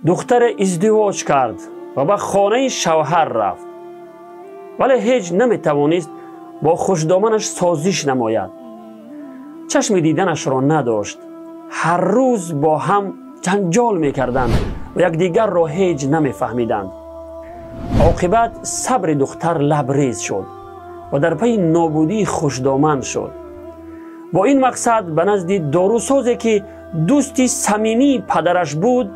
Духтар издивоҷ кард ва ба хонаи шавҳар рафт, вале ҳеҷ наметавонист бо хушдоманаш созиш намояд. Чашми диданашро надошт. Ҳар рӯз бо ҳам ҷанҷол мекарданд ва якдигарро ҳеҷ намефаҳмиданд. Оқибат сабри духтар лабрез шуд ва дар пайи нобудии хушдоман шуд. Бо ин мақсад ба назди дорусозе, ки дӯсти самимии падараш буд,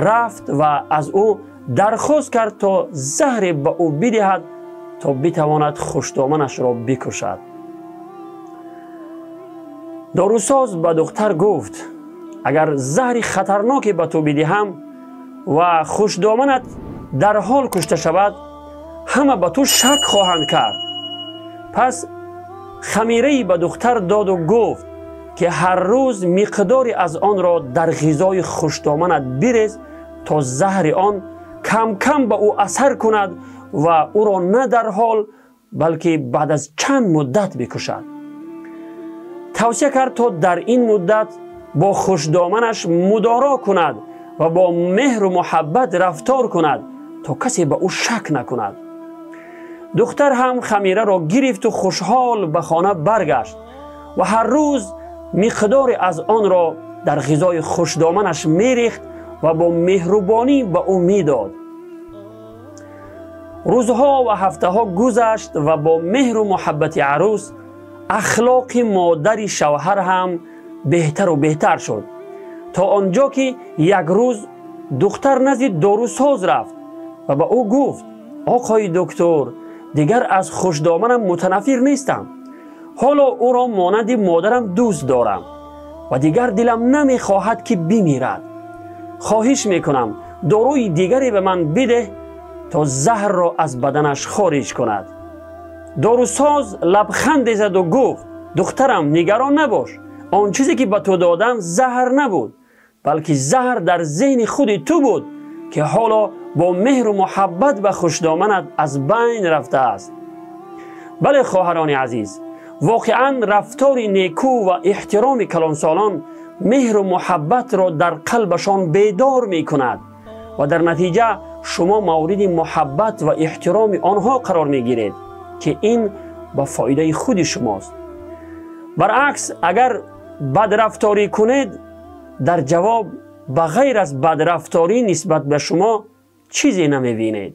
рафт ва аз ӯ дархост кард, то заҳре ба ӯ бидиҳад, то битавонад хушдоманашро бикушад. Дорусоз ба духтар гуфт: агар заҳри хатарноке ба ту бидиҳам ва хушдоманат дар ҳол кушта шавад, ҳама ба ту шак хоҳанд кард. Пас хамираи ба духтар доду гуфт, ки ҳар рӯз миқдоре аз онро дар ғизои хушдоманат бирез, то заҳри он кам-кам ба ӯ асар кунад ва ӯро на дар ҳол, балки баъд аз чанд муддат бикушад. Тавсия кард, то дар ин муддат бо хушдоманаш мудоро кунад ва бо меҳру муҳаббат рафтор кунад, то касе ба ӯ шак накунад. Духтар ҳам хамираро гирифту хушҳол ба хона баргашт ва ҳар рӯз миқдоре аз онро дар ғизои хушдоманаш мерехт ва бо меҳрубонӣ ба ӯ медод. Рӯзҳо ва ҳафтаҳо гузашт ва бо меҳру муҳаббати арӯс ахлоқи модари шавҳар ҳам беҳтару беҳтар шуд, то он ҷо ки як рӯз духтар назди дорусоз рафт ва ба ӯ гуфт: оқои доктор, дигар аз хушдоманам мутанаффир нестам. Ҳоло ӯро монанди модарам дӯст дорам ва дигар дилам намехоҳад, ки бимирад. Хоҳиш мекунам, доруи дигаре ба ман бидеҳ, то заҳрро аз баданаш хориҷ кунад. Дорусоз лабханде заду гуфт: духтарам, нигарон набош, он чизе ки ба ту додам заҳр набуд, балки заҳр дар зеҳни худи ту буд, ки ҳоло бо меҳру муҳаббат ба хушдоманат аз байн рафтааст. Бале, хоҳарони азиз, воқеан рафтори некӯ ва эҳтироми калонсолон меҳру муҳаббатро дар қалбашон бедор мекунад ва дар натиҷа шумо мавриди муҳаббат ва эҳтироми онҳо қарор мегиред, ки ин ба фоидаи худи шумост. Баръакс, агар бадрафторӣ кунед, дар ҷавоб ба ғайр аз бадрафторӣ нисбат ба шумо чизе намебинед.